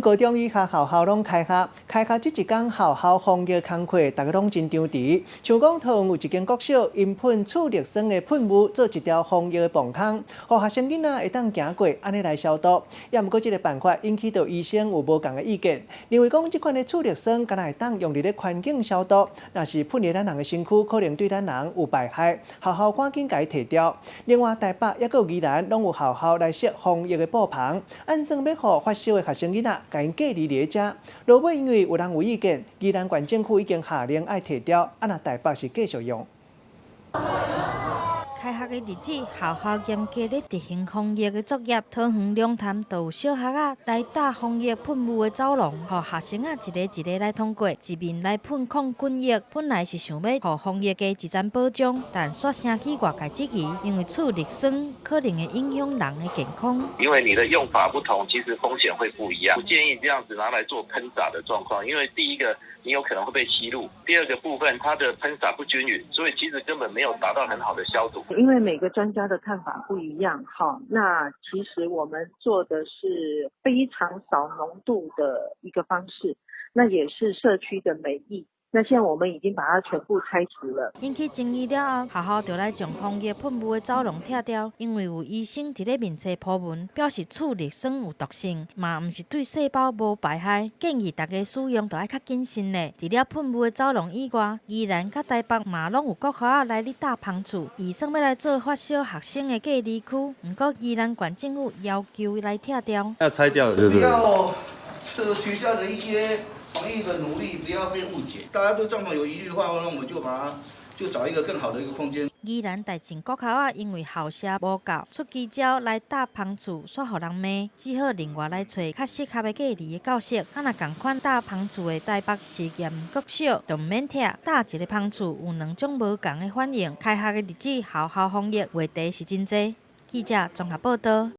高中以下學校攏開學，開學這一工學校防疫工課，大家攏真張弛。像講桃園有一間國小，𪜶噴次氯酸的噴霧做一條防疫的磅空，予學生囡仔會當行過，按呢來消毒。也毋過這个辦法引起著醫生有無仝的意見，認為講這款的次氯酸敢若會當用佇咧環境消毒，若是噴佇咱人的身軀，可能對咱人有排害。學校趕緊共伊撤掉。另外，台北抑閣有宜蘭攏有學校來設防疫的布棚，按算欲予發燒的學生囡仔共𪜶隔離佇咧遮。落尾因為有人有意見，宜蘭縣政府已經下令愛撤掉，啊若台北是繼續用。開學的日子，學校嚴格咧執行防疫的作業。桃園龍潭就有小學仔來搭防疫噴霧的走廊，予學生仔一個一個來通過，一面來噴抗菌液。本來是想欲予防疫加一層保障，但煞掀起外界質疑，因為次氯酸可能會影響人的健康。因為你的用法不同，其實風險會不一樣。不建議這樣子拿來做噴灑的狀況，因為第一個你有可能會被吸入，第二個部分它的噴灑不均勻，所以其實根本沒有達到很好的消毒。因為每個專家的看法不一樣，哈，那其實我們做的是非常少濃度的一個方式，那也是社區的美意。那現在我們已經把它全部拆除了。引起爭議了後，學校就來將防疫噴霧的走廊拆掉，因為有醫生佇咧面冊 po 文，表示次氯酸有毒性，嘛毋是對細胞無排害，建議大家使用著愛較謹慎咧。除了噴霧的走廊以外，宜蘭佮台北嘛攏有國校仔來咧搭芳厝，預算欲來做發燒學生的隔離區，毋過宜蘭縣政府要求來拆掉。要拆掉，對不對？要這個學校的一些防疫的努力不要被誤解。大家對狀況有疑慮的話，那我們就把它就找一個更好的一個空間。宜蘭大進國校仔因為校舍無夠，出奇招來搭芳厝，煞予人罵，只好另外來揣較適合的隔離的教室。啊，若仝款搭芳厝的台北實驗國小就毋免拆，搭一个芳厝有兩種無仝的反應。開學的日子，學校防疫話題是真濟。記者綜合報道。